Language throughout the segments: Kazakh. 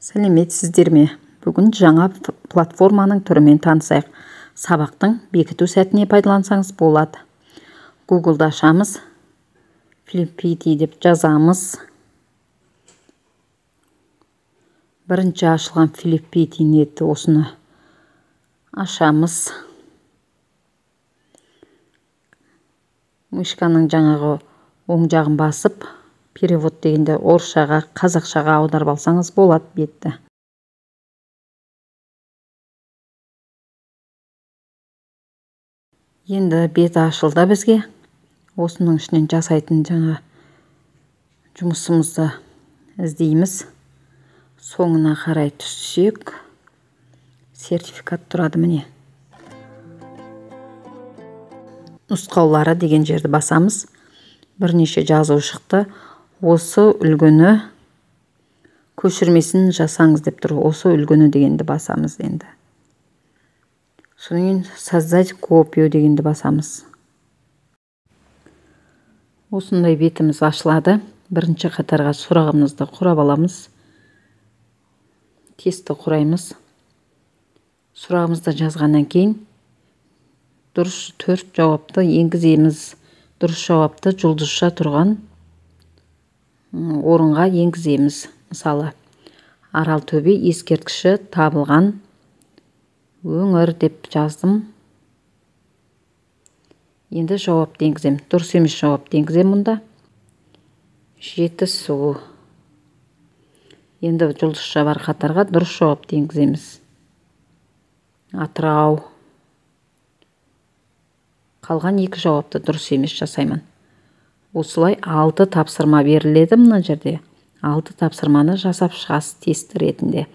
Сәлеметсіздер ме? Бүгін жаңа платформаның түрімен танысайық. Сабақтың бекіту сәтіне пайдалансаңыз болады. Google'да ашамыз. Flippity деп жазамыз. Бірінші ашылған Flippity нет, осыны ашамыз. Мышканың жаңағы оң жағын басып, перевод дегенде орысшаға, қазақшаға аударып алсаңыз болады бетті. Енді бет ашылды бізге. Осының ішінен жасайтын жаңа жұмысымызды іздейміз. Соңына қарай түссек, сертификат тұрады міне. Нұсқаулары деген жерді басамыз. Бірнеше жазу шықты. Осы үлгіні көшірмесін жасаңыз деп тұр. Осы үлгіні дегенді басамыз енді. Содан кейін создать копию дегенді басамыз. Осындай бетіміз ашылады. Бірінші қатарға сұрағымызды құрап аламыз. Тестті құраймыз. Сұрағымызды жазғаннан кейін дұрыс 4 жауапты енгіземіз. Дұрыс жауапты жұлдызша тұрған орынға енгіземіз. Мысалы, Аралтөбе ескерткіші табылған өңір деп жаздым. Енді жауапты енгіземін. Дұрыс емес жауапты енгіземін мұнда. Жетісу. Енді жұлдызша бар қатарға дұрыс жауапты енгіземіз. Атырау. Қалған 2 жауапты дұрыс емес жасаймын. Осылай 6 тапсырма беріледі мына жерде. 6 тапсырманы жасап шығасыз тест ретінде.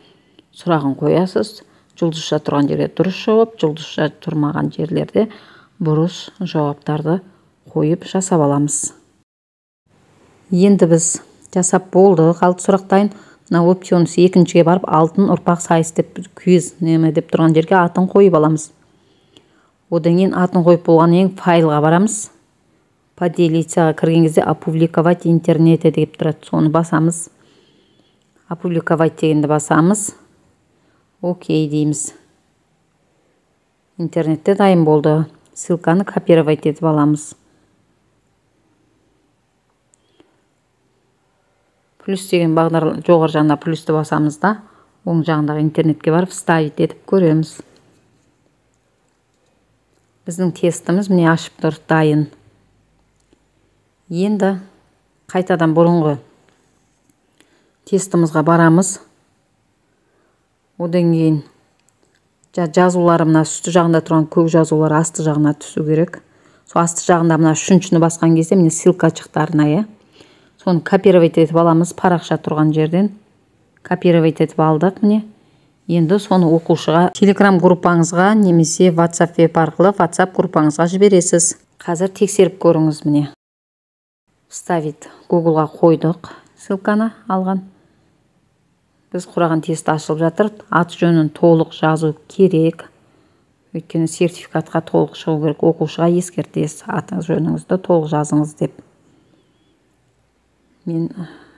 Сұрағын қоясыз. Жұлдызша тұрған жерде дұрыс жауап, жұлдызша тұрмаған жерлерде бұрыс жауаптарды қойып жасап аламыз. Енді біз жасап болдық. 6 сұрақтайын. Мына опционсы екіншіге барып алтын ұрпақ сайыс деп квиз неме деп тұрған жерге атын қойып аламыз. Одан кейін атын қойып болғаннан кейін файлға барамыз. Поделиться кірген кезде опубликовать интернете деп тұрады. Соны басамыз. Опубликовать дегенді басамыз. Окей дейміз. Интернетте дайын болды. Ссылканы копировать етіп аламыз. Плюс деген бағдар жоғары жағында плюсті басамыз да, оң жағындағы интернетке барып вставить етіп көреміз. Біздің тестіміз міне ашып тұр, дайын. Енді қайтадан бұрынғы тестімізға барамыз. Одан кейін жазулары мына үсті жағында тұрған көк жазулар асты жағына түсу керек. Сол асты жағында мына үшіншіні басқан кезде міне ссылка шықты арнайы. Соны копировать етіп аламыз парақша тұрған жерден. Копировать етіп алдық міне. Енді соны оқушыға Telegram группаңызға немесе WhatsApp веб арқылы WhatsApp группаңызға жібересіз. Қазір тексеріп көріңіз міне. Вставить Google'ға қойдық ссылканы алған. Біз құраған тест ашылып жатыр. Ат жөнін толық жазу керек. Өйткені сертификатқа толық шығу керек. Оқушыға ескертесіз, ат жөніңізді толық жазыңыз деп. Мен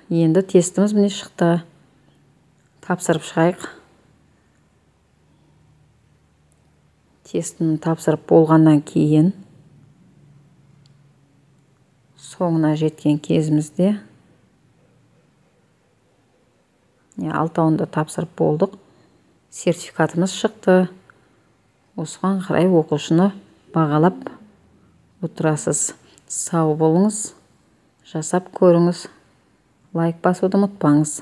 енді тестіміз міне шықты. Тапсырып шығайық. Тестін тапсырып болғаннан кейін соңына жеткен кезімізде алтауын да тапсырып болдық. Сертификатымыз шықты. Осыған қарай оқушыны бағалап отырасыз. Сау болыңыз, жасап көріңіз, лайк басуды ұмытпаңыз.